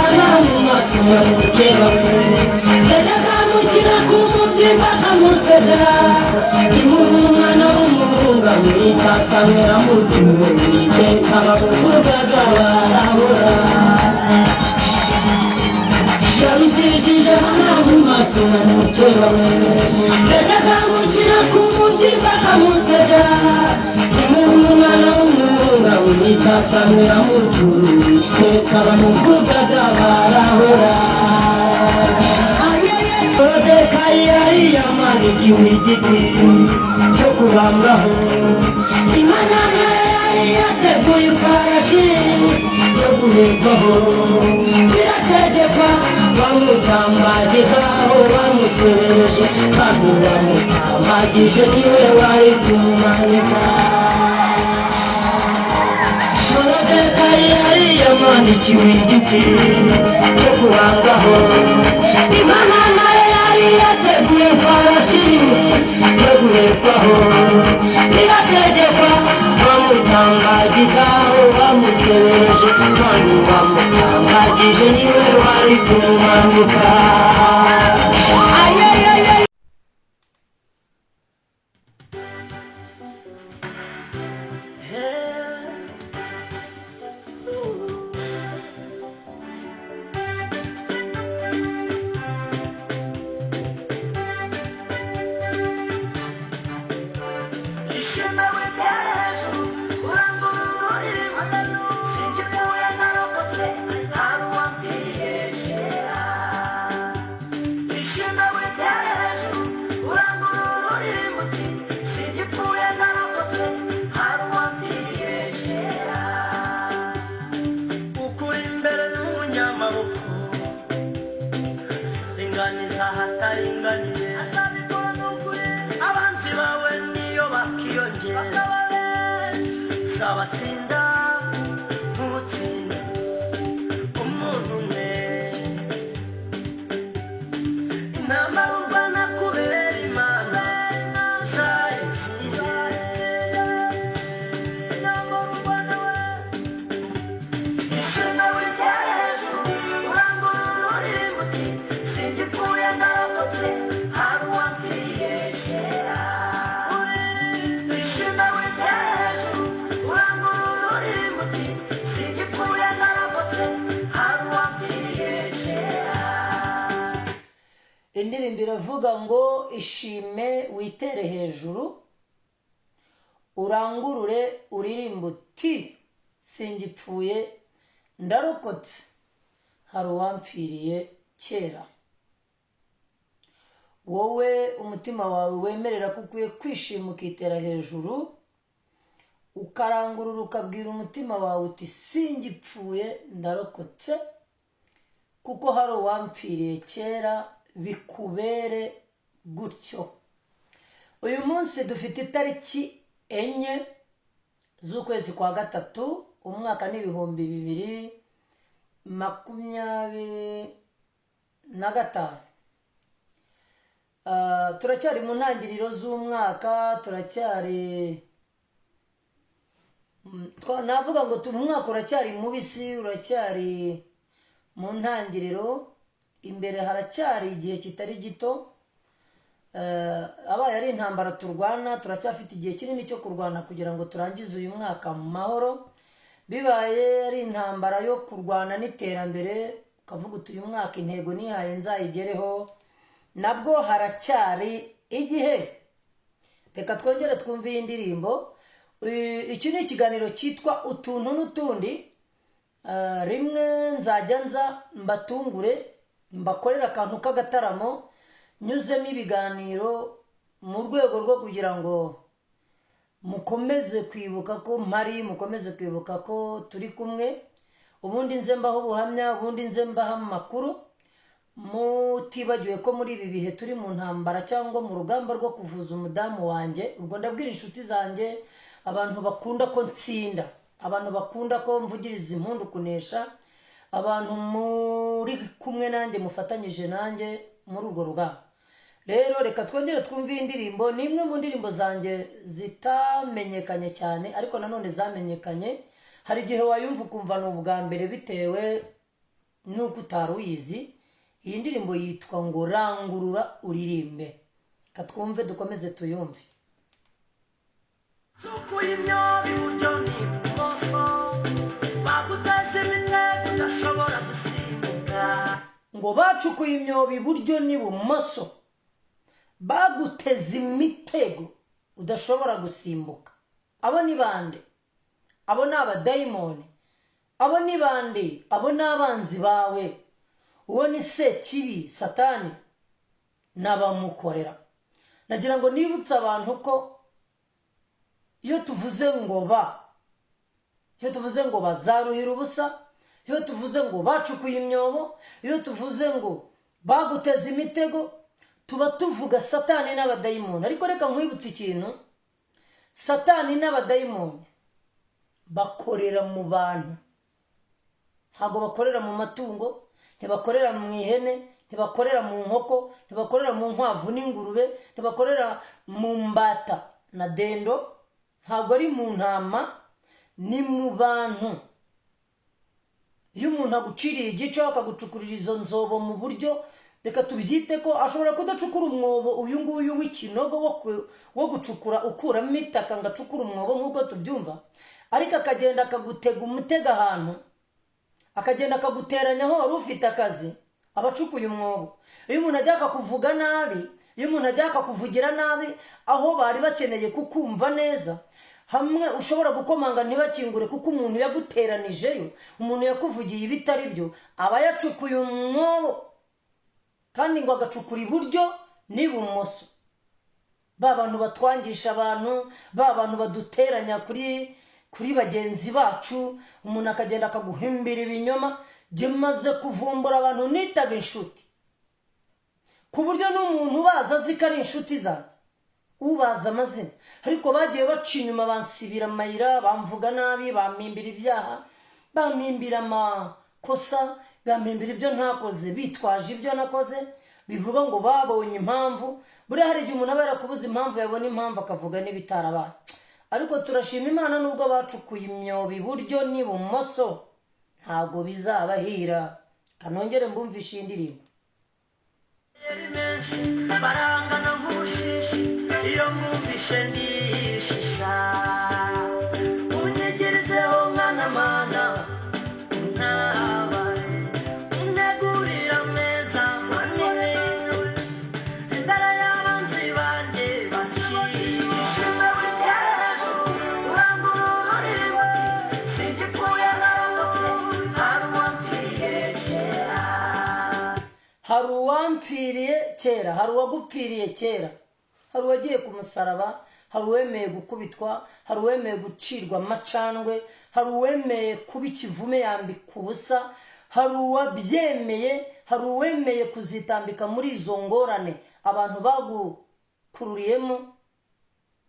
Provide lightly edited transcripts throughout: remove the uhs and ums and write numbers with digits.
Hana mu maso ya mukeba we, yajyaga amukina ku mubyimba akamuseka. Imuha umwana w'umuhungu, amwita Samweli, amutuwe Uwiteka, bamuvugaga barahora. Yarukishije Hana mu maso ya mukeba we, yajyaga amukina ku mubyimba akamuseka. Imuha umwana w'umuhungu, amwita Samweli, amutuwe Uwiteka, bamuvugaga barahora. Morodekayi yari yamanikiwe igiti cyo kubambwaho, Imana nayo yari yateguye ifarashi yo guhekwaho. Birategekwa, bamutambagizaho bamusebereje, kandi bamutambagije niwe wari kumumanika. Morodekayi yari yamanikiwe igiti cyo kubambwaho, Imana nayo yari yateguye ifarashi yo guhekwaho. Birategekwa, bamutambagizaho bamusebereje, kandi bamutambagije niwe wari kumumanika. Ayayaya. Ukuri imbere n'umunyamaboko, ringaniza ahataringaniye. Abanzi bawe niyo bakiyongera, uzabatsinda nk'utsinda umuntu umwe. Intambara urwana kubera Imana, uzayitsinde. Ishema witere hejuru, urangurura uririmba uti: "Singipfuye, ndarokotse, hari uwampfiriye kera." Ishema witere hejuru, urangurura uririmba uti: "Singipfuye, ndarokotse, hari uwampfiriye kera." Indirimbo iravuga ngo: "Ishime, witere hejuru, urangurure uririmbe uti: singipfuye, ndarokotse, hari uwampfiriye kera." Wowe umutima wawe wemerera ko ukwiye kwishima, ukitera hejuru, ukarangurura, ukabwira umutima wawe uti: "Singipfuye, ndarokotse kuko hari uwampfiriye kera," bikubere gutyo. Uyu munsi dufite itariki 4 z'ukwezi kwa gatatu, umwaka n'2025. Turacyari mu ntangiriro z'umwaka, turacyari navuga ngo umwaka uracyari mubisi, uracyari mu ntangiriro, imbere haracyari igihe kitari gito. Abaye ari intambara turwana, turacyafite igihe kinini cyo kurwana kugira ngo turangize uyu mwaka mu mahoro. Bibaye ari intambara yo kurwana n'iterambere, ukavuga uti: "Uyu mwaka intego nihaye nzayigereho," nabwo haracyari igihe. Reka twongere twumve iyi ndirimbo. Iki ni ikiganiro cyitwa Utuntu n'Utundi. Rimwe nzajya nza mbatungure, mbakorere akantu k'agataramo nyuzemo ibiganiro mu rwego rwo kugira ngo mukomeze kwibuka ko mpari, mukomeze kwibuka ko turi kumwe. Ubundi nze mbaho ubuhamya, ubundi nze mbaho amakuru, mutibagiwe ko muri ibi bihe turi mu ntambara cyangwa mu rugamba rwo kuvuza umudamu wanjye. Ubwo ndabwira inshuti zanjye, abantu bakunda ko nsinda, abantu bakunda ko mvugiriza impundu kunesha, abantu muri kumwe nanjye, mufatanyije nanjye muri urwo rugamba. Rero reka twongere twumve iyi ndirimbo. Ni imwe mu ndirimbo zanjye zitamenyekanye cyane, ariko nanone zamenyekanye. Hari igihe wayumva ukumva ni ubwa mbere bitewe Nuko utari uyizi, iyi ndirimbo yitwa ngo "Rangurura Uririmbe". Katwumve, dukomeze tuyumve. Sukuye imyobo iburyo n'ibumoso, baguteze imitego udashobora gusimbuka. Ngo bacukuye imyobo iburyo n'ibumoso, baguteza imitego udashobora gusimbuka. Abo ni bande? Abo ni abadayimoni. Abo ni bande? Abo ni abanzi bawe. Uwo ni Sekibi, Satani n'abamukorera. Nagira ngo nibutse abantu ko iyo tuvuze ngo ba, iyo tuvuze ngo bazaruhira ubusa, iyo tuvuze ngo bacukuye imyobo, iyo tuvuze ngo baguteza imitego, tuba tuvuga Satani n'abadayimoni. Ariko reka nkwibutse ikintu: Satani n'abadayimoni bakorera mu bantu, ntabwo bakorera mu matungo, ntibakorera mu ihene, ntibakorera mu nkoko, ntibakorera mu nkwavu n'ingurube, ntibakorera mu mbata na dendo, ntabwo ari mu ntama, ni mu bantu. Iyo umuntu aguciriye igice, akagucukurira izo nzobo mu buryo, reka tubyite ko ashobora kudacukura umwobo uyu nguyu w'ikinogo wo gucukura ukuramo itaka ngo acukure umwobo nk'uko tubyumva, ariko akagenda akagutega umutego ahantu, akagenda akaguteranya aho wari ufite akazi, aba acukuye umwobo. Iyo umuntu ajya akakuvuga nabi, iyo umuntu ajya akakuvugira nabi aho bari bakeneye kukumva neza, hamwe ushobora gukomanga ntibakingure kuko umuntu yaguteranijeyo, umuntu yakuvugiye ibitari byo, aba yacukuye umwobo, kandi ngo agacukura iburyo n'ibumoso. Ba bantu batwangisha abantu, ba bantu baduteranya kuri bagenzi bacu, umuntu akagenda akaguhimbira ibinyoma. Jye maze kuvumbura abantu nitaga inshuti, ku buryo n'umuntu ubaza azi ko ari inshuti zanjye, ubaza amazina, ariko bagiye baca inyuma, bansibira amayira, bamvuga nabi, bampimbira ibyaha, bampimbira amakosa, bampimbira ibyo ntakoze, bitwaje ibyo nakoze. Bivuga ngo babonye impamvu. Buriya hari igihe umuntu aba yarakubuze impamvu, yabona impamvu akavuga n'ibitarabaye. Ariko turashima Imana, nubwo bacukuye imyobo iburyo n'ibumoso, ntabwo bizabahira. Kanongere mbumvishe iyi ndirimbo. Yari menshi barangana nk'ubushishi, iyo mwumvishe nishisha. Unyegerezeho mwana mana, untabaye. Untegurira ameza manini imbere y'abanzi banjye bakishime. Urangurura uririmba, singipfuye narokotse, hari uwampfiriye kera. Hari uwampfiriye kera, hari uwagupfiriye kera, hari uwagiye ku musaraba, hari uwemeye gukubitwa, hari uwemeye gucirwa amacandwe, hari uwemeye kuba ikivume yambika ubusa, hari uwabyemeye, hari uwemeye kuzitambika muri izo ngorane abantu bagukururiyemo.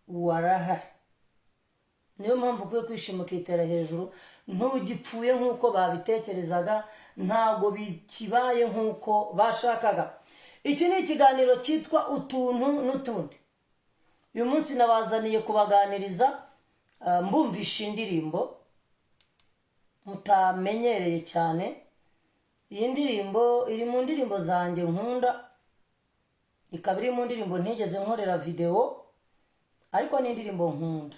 Warahari. Niyo mpamvu ukwiye kwishima ukitera hejuru. Ntugipfuye nk'uko babitekerezaga, ntabwo bikibaye nk'uko bashakaga. Iki ni ikiganiro cyitwa Utuntu n'Utundi. Uyu munsi nabazaniye kubaganiriza, mbumvisha indirimbo mutamenyereye cyane. Iyi ndirimbo iri mu ndirimbo zanjye nkunda, ikaba iri mu ndirimbo ntigeze nkorera videwo, ariko ni indirimbo nkunda,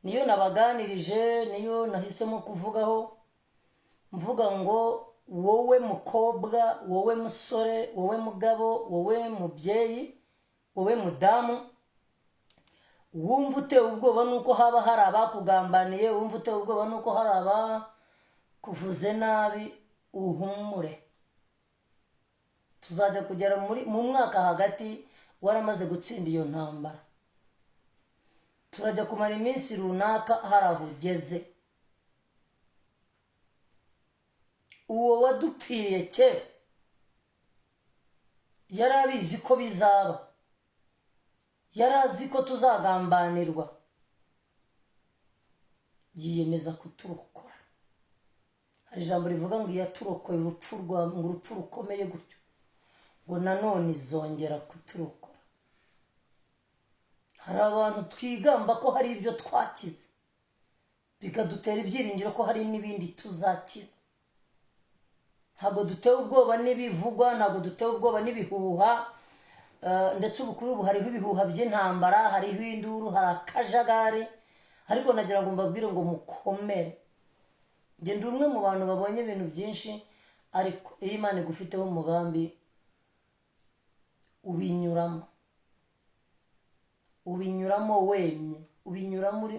niyo nabaganirije, niyo nahisemo kuvugaho. Mvuga ngo wowe mukobwa, wowe musore, wowe mugabo, wowe mubyeyi, wowe mudamu, wumva utewe ubwoba nuko haba hari abakugambaniye, wumva utewe ubwoba nuko hari abakuvuze nabi, uhumure. Tuzajya kugera muri mu mwaka hagati waramaze gutsinda iyo ntambara. Turajya kumara iminsi runaka hari aho ugeze. Uwo wadupfiriye kera yari abizi ko bizaba, yari azi ko tuzagambanirwa, yiyemeza kuturokora. Hari ijambo rivuga ngo iyaturokoye urupfu rwa ngo urupfu rukomeye gutyo, ngo nanone izongera kuturokora. Hari abantu twigamba ko hari ibyo twakize, bikadutera ibyiringiro ko hari n'ibindi tuzakira. Ntabwo dutewe ubwoba n'ibivugwa, ntabwo dutewe ubwoba n'ibihuha. Ndetse ubu kuri ubu hariho ibihuha by'intambara, hariho induru, hari akajagari, ariko nagira ngo mbabwire ngo mukomere. Njye ndi umwe mu bantu babonye ibintu byinshi, ariko iyo Imana igufiteho umugambi ubinyuramo, ubinyuramo wemye, ubinyuramo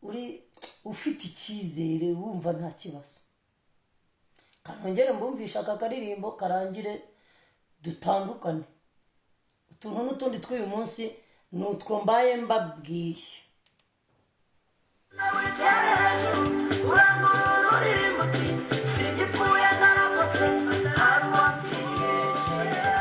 uri ufite icyizere, wumva nta kibazo. Kanongere mbumvisha aka karirimbo karangire dutandukane. Utuntu n'utundi tw'uyu munsi ni utwo mbaye mbabwiye. Urangurura uti singipfuye narokotse, hari uwampfiriye kera.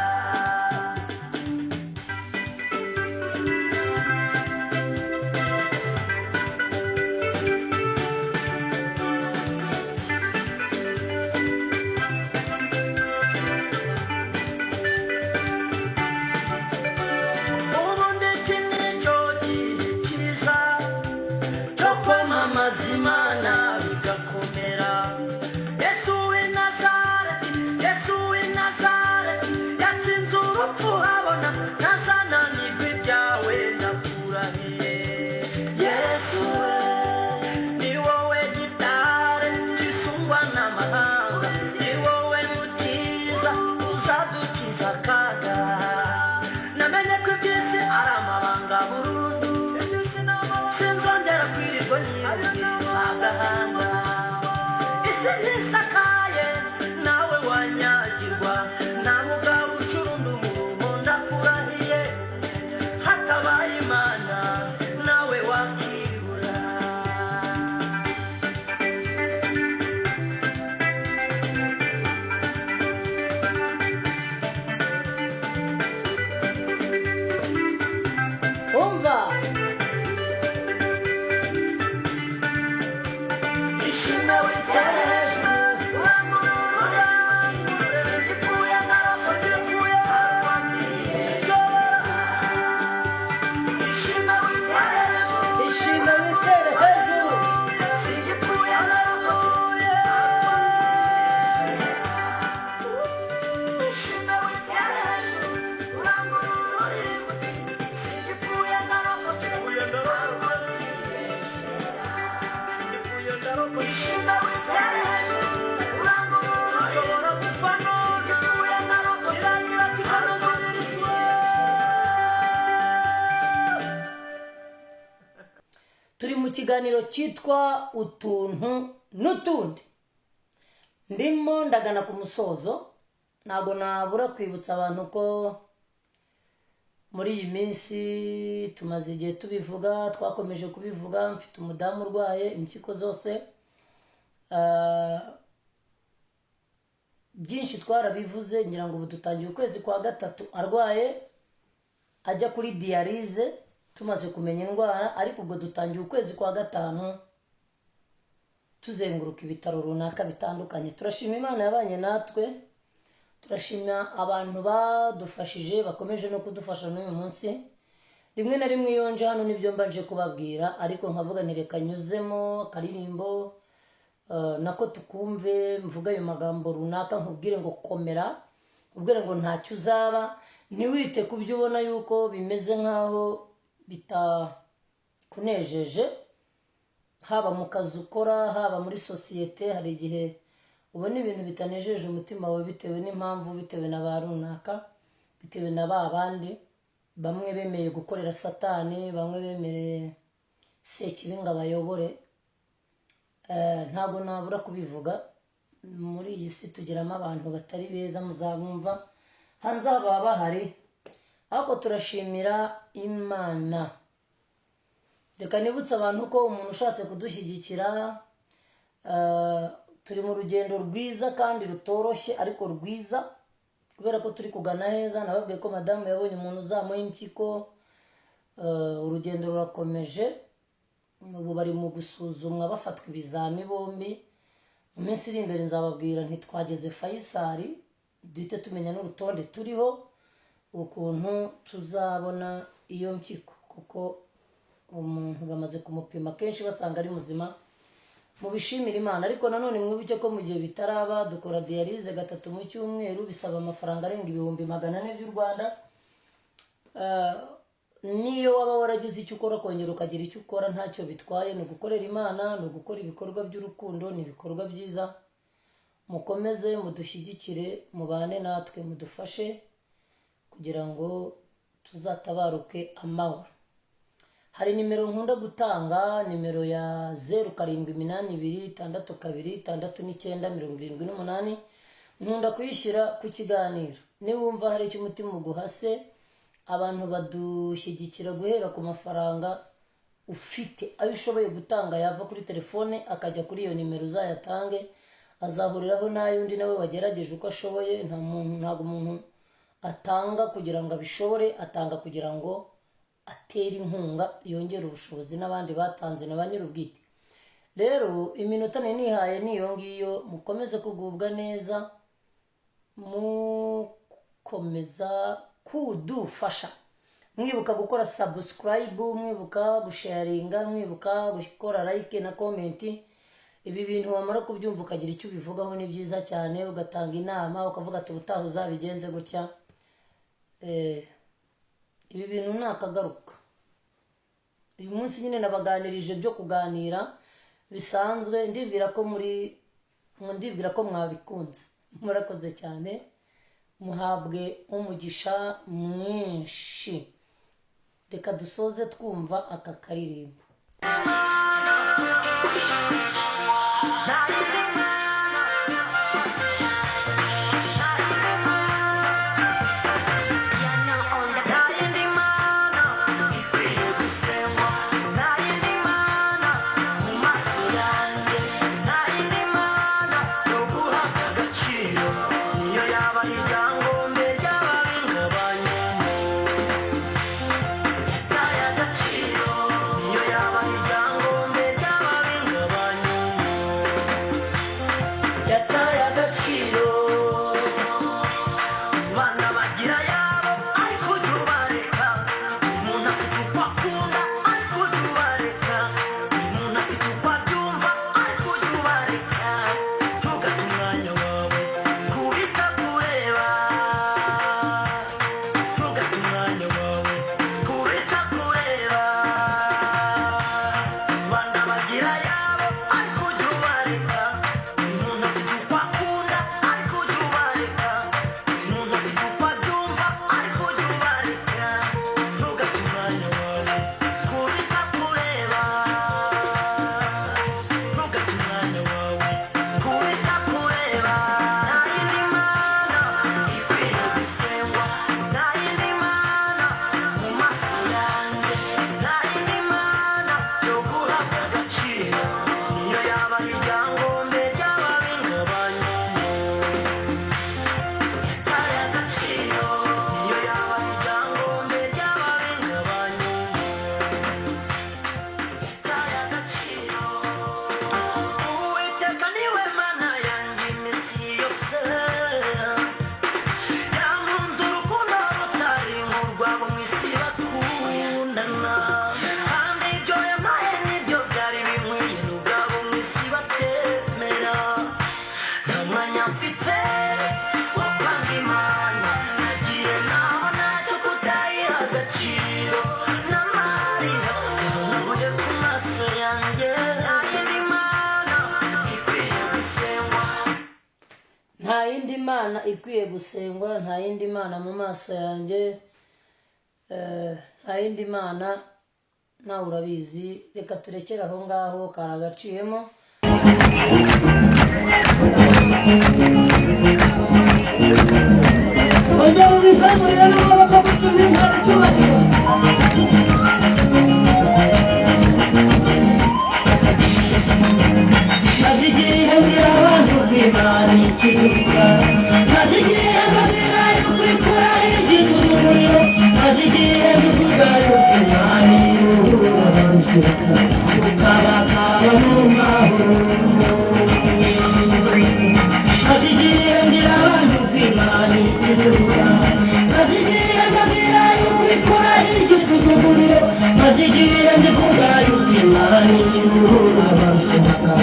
Ubundi iki nicyo gihe cyiza cyo kwamamaza Imana bigakomera. Yesu w'i Nazareti, Yesu w'i Nazareti, yatsinze urupfu habona, ntazananirwa ibyawe ndakurahiye. Yesu we, ni wowe gitare gisungwa n'amahanga, ni wowe mukiza uzadukiza akaga. Namenye ko iby'isi ari amabanga burundu, sinzongera kwirirwa nyiruka agahanga. Isi ntisakaye nawe wanyagirwa, nta mugabo ucurunda umuruho ndakurahiye, hatabaye Imana nawe wakibura. Umva, ishimwe witare hejuru. Ishimwe witere hejuru. Turi mu kiganiro cyitwa Utuntu n'Utundi, ndimo ndagana ku musozo. Ntabwo nabura kwibutsa abantu ko muri iyi minsi tumaze igihe tubivuga, twakomeje kubivuga. Mfite umudamu urwaye impyiko zose. Byinshi twarabivuze, ngira ngo ubu dutangiye ukwezi kwa gatatu arwaye, ajya kuri dialyse, tumaze kumenya indwara, ariko ubwo dutangiye ukwezi kwa gatanu tuzenguruka ibitaro runaka bitandukanye. Turashima Imana yabanye natwe, turashima abantu badufashije, bakomeje no kudufasha n'uyu munsi. Rimwe na rimwe iyo nje hano nibyo mba nje kubabwira, ariko nkavuga nti reka nyuzemo akaririmbo nako tukumve, mvuga ayo magambo runaka, nkubwire ngo komera, nkubwire ngo ntacyo uzaba, ntiwite ku byo ubona yuko bimeze nk'aho bitakunejeje, haba mu kazi ukora, haba muri sosiyete. Hari igihe ubona ibintu bitanejeje umutima wawe bitewe n'impamvu, bitewe na ba runaka, bitewe na ba bandi bamwe bemeye gukorera Satani, bamwe bemereye Sekibi ngo abayobore. Ntabwo nabura kubivuga. Muri iyi si tugiramo abantu batari beza, muzabumva hanze aha baba bahari, ariko turashimira Imana. Reka nibutse abantu ko umuntu ushatse kudushyigikira, turi mu rugendo rwiza kandi rutoroshye, ariko rwiza kubera ko turi kugana heza. Nababwiye ko madamu yabonye umuntu uzamuha impyiko. Urugendo rurakomeje, ubu bari mu gusuzumwa, bafatwa ibizami bombi. Mu minsi iri imbere nzababwira ntitwageze Faisal, duhite tumenya n'urutonde turiho ukuntu tuzabona iyo mpyiko, kuko umuntu bamaze kumupima kenshi basanga ari muzima. Mubishimire Imana. Ariko nanone mwibuke ko mu gihe bitaraba dukora dialyse gatatu mu cyumweru, bisaba amafaranga arenga 400,000 by'u Rwanda. Niyo waba waragize icyo ukora, kongera ukagira icyo ukora ntacyo bitwaye. Ni ugukorera Imana, ni ugukora ibikorwa by'urukundo, ni ibikorwa byiza. Mukomeze mudushyigikire, mubane natwe, mudufashe kugira ngo tuzatabaruke amahoro. Hari nimero nkunda gutanga, nimero ya 0782626978. Nkunda kuyishyira ku kiganiro. Niwumva hari icyo umutima uguhase, abantu badushyigikira guhera ku mafaranga ufite, ayo ushoboye gutanga yava kuri telefone akajya kuri iyo nimero, uzayatange azahuriraho n'ay'undi nawe wagerageje uko ashoboye. Nta muntu, ntabwo umuntu atanga kugira ngo abishobore, atanga kugira ngo atere inkunga, yongere ubushobozi n'abandi batanze na ba nyir'ubwite. Rero iminota nari nihaye ni iyo ngiyo. Mukomeze kugubwa neza, mukomeza kudufasha, mwibuka gukora subscribe, mwibuka gusharinga, mwibuka gukora like na comment. Ibi bintu wamara kubyumva ukagira icyo ubivugaho, ni byiza cyane, ugatanga inama, ukavuga ati ubutaha uzabigenze gutya. Ibi bintu ni akagaruka. Uyu munsi nyine nabaganirije byo kuganira bisanzwe. Ndibwira ko mwabikunze. Murakoze cyane, muhabwe umugisha mwinshi. Reka dusoze twumva aka karirimbo. Yataye agaciro. Bana bagira yabo ariko ujya ubareka. Umuntu afite uko akunda ariko ujya ubareka. Umuntu afite uko abyumva ariko ujya ubareka. Ntugate umwanya wawe kubita kureba. Ntugate umwanya wawe kubita kureba. Bana bagira yabo ariko ujya ubareka. Umuntu afite uko akunda ariko ujya ubareka. Umuntu afite uko abyumva ariko ujya ubareka. Ntugate umwanya wawe kubita kureba. Ntugate umwanya wawe kubita kureba. Nta yindi mana ikwiye gusengwa, nta yindi mana mu maso yanjye, nta yindi mana yo guhabwa agaciro, niyo yaba ibyangombwa byaba bingabanyamo. Yataye agaciro, niyo yaba ibyangombwa byaba bingabanyamo. Yataye agaciro. Uwiteka niwe Mana yanjye iminsi yose. Yankunze urukundo rutari nk'urwabo mu isi bakundana. Kandi ibyo yampaye nibyo byari binkwiye n'ubwabo mu isi batemera. Nta mwanya mfite wo kwanga Imana, nagiye naho ntacyo kutayiha agaciro. N'amarira yavuye ku maso yanjye. Nta yindi mana ikwiye gusengwa. Nta yindi mana ikwiye gusengwa, nta yindi mana mu maso yanjye, nta yindi mana, nawe urabizi. Reka turekere aho ngaho, kari agaciyemo. Ongera ubizamurire n'amaboko gucuza Imana icyubahiro. Maze igihe mbwira abantu ko Imana ikizuka, maze igihe mbabwira yuko ikora igisuzuguriro, maze igihe mbivuga yuko Imana iruhura abarushuka, ukabakaba mu mahoro. Maze igihe mbwira abantu ko Imana ikizuka, maze igihe mbabwira yuko ikora igisuzuguriro, maze igihe mbivuga yuko Imana iruhura abarushuka,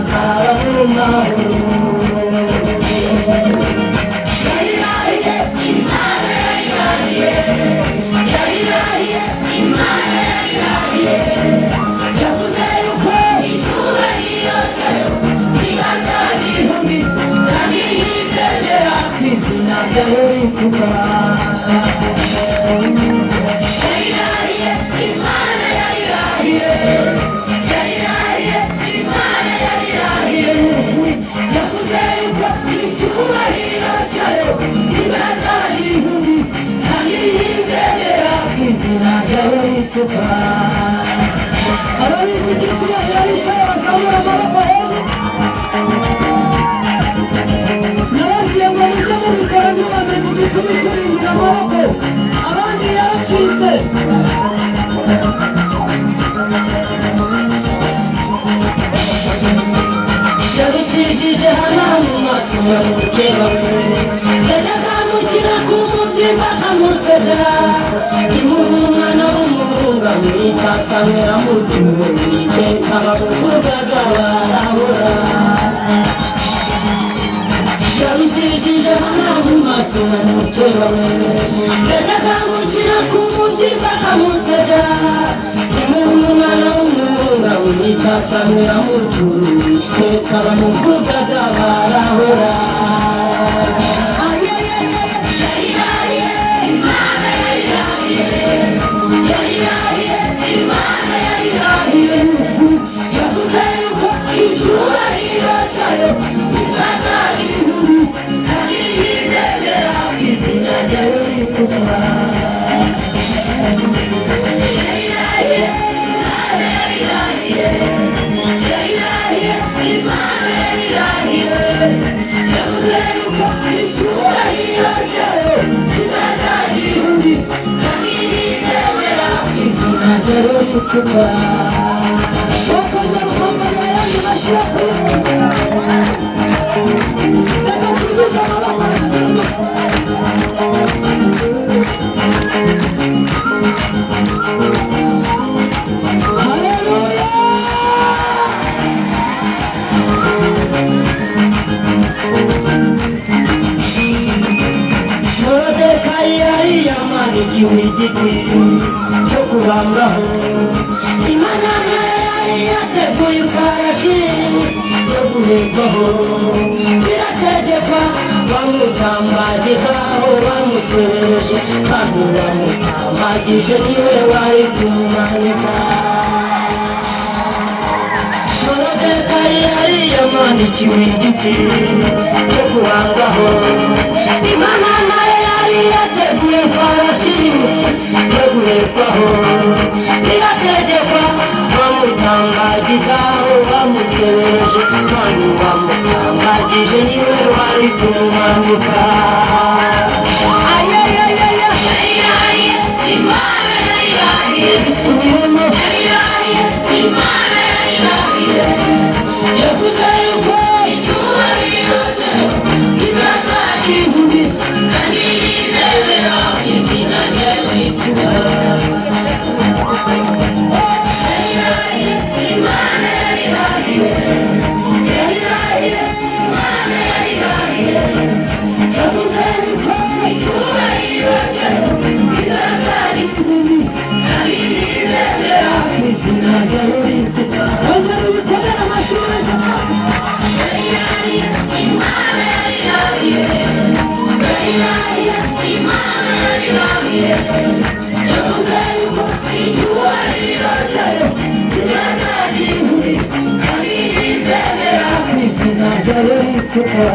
bakaba mu mahoro. Yarirahiye Imana, yarirahiye, yarirahiye Imana, yarirahiye. Yavuze yuko icyubahiro cyayo kitazagira inkomyi, kandi ntizemera ku izina ryayo ritukwa. Yarirahiye Imana, yarirahiye, yarirahiye Imana, yarirahiye. Ni ukuri yavuze yuko icyubahiro cyayo kitazagira inkomyi, kandi ntizemera ku izina ryayo ritukwa. Ababizi icyo cyubahiro bicaye bazamura amaboko hejuru. Nababwiye ngo mujye mubikora, ntiwamenye igituma ituringira amaboko, abandi yaracitse. Yabicishije hano mu maso ya mukeba we, yajyaga amukina ku mubyimba akamuseka. Imuha umwana w'umuhungu amwita Samweli, amutuwe Uwiteka, bamuvugaga barahora. Yabicishije hano mu maso ya mukeba we, yajyaga amukina ku mubyimba akamuseka. Imuha umwana w'umuhungu amwita Samweli, amutuwe Uwiteka, bamuvugaga barahora. Yarirahiye Imana, yarirahiye, yarirahiye Imana, yarirahiye. Ni ukuri yavuze yuko icyubahiro cyayo kitazagira inkomyi, kandi ntizemera ku izina ryayo ritukwa. Yarirahiye Imana, yarirahiye, yarirahiye Imana, yarirahiye. Yavuze yuko icyubahiro cyayo kitazagira inkomyi, kandi ntizemera ku izina ryayo ritukwa. Bakongera ukambarira ayandi mashyira kuri, reka twigeze amaboko hejuru. Haleluya! Morodekayi yari yamanikiwe igiti cyo kubambwaho, Imana nayo yari yateguye ifarashi yo guhekwaho. Birategekwa, bamutambagizaho bamusebereje, kandi bamutambagije niwe wari kumumanika. Morodekayi yari yamanikiwe igiti cyo kubambwaho, Imana nayo yari yateguye ifarashi yo guhekwaho. Birategekwa, bamutambagizaho bamusebereje, kandi bamutambagije niwe wari kumumanika. Ayayayaya, Yarirahiye Imana, yarirahiye, bisubiremo. Yarirahiye Imana, yarirahiye. Yavuze yuko Icyubahiro cyayo kitazagira inkomyi, kandi ntizemera ku izina ryayo ritukwa. Yarirahiye Imana, yarirahiye, yarirahiye Imana, yarirahiye. Yavuze yuko Icyubahiro cyayo kitazagira inkomyi, kandi ntizemera ku izina ryayo ritukwa. Ongera ubikomere amashuri. Yarirahiye Imana, yarirahiye, yarirahiye Imana, yarirahiye. Yavuze yuko icyubahiro cyayo kitazagira inkomyi, kandi ntizemera ku izina ryayo ritukwa.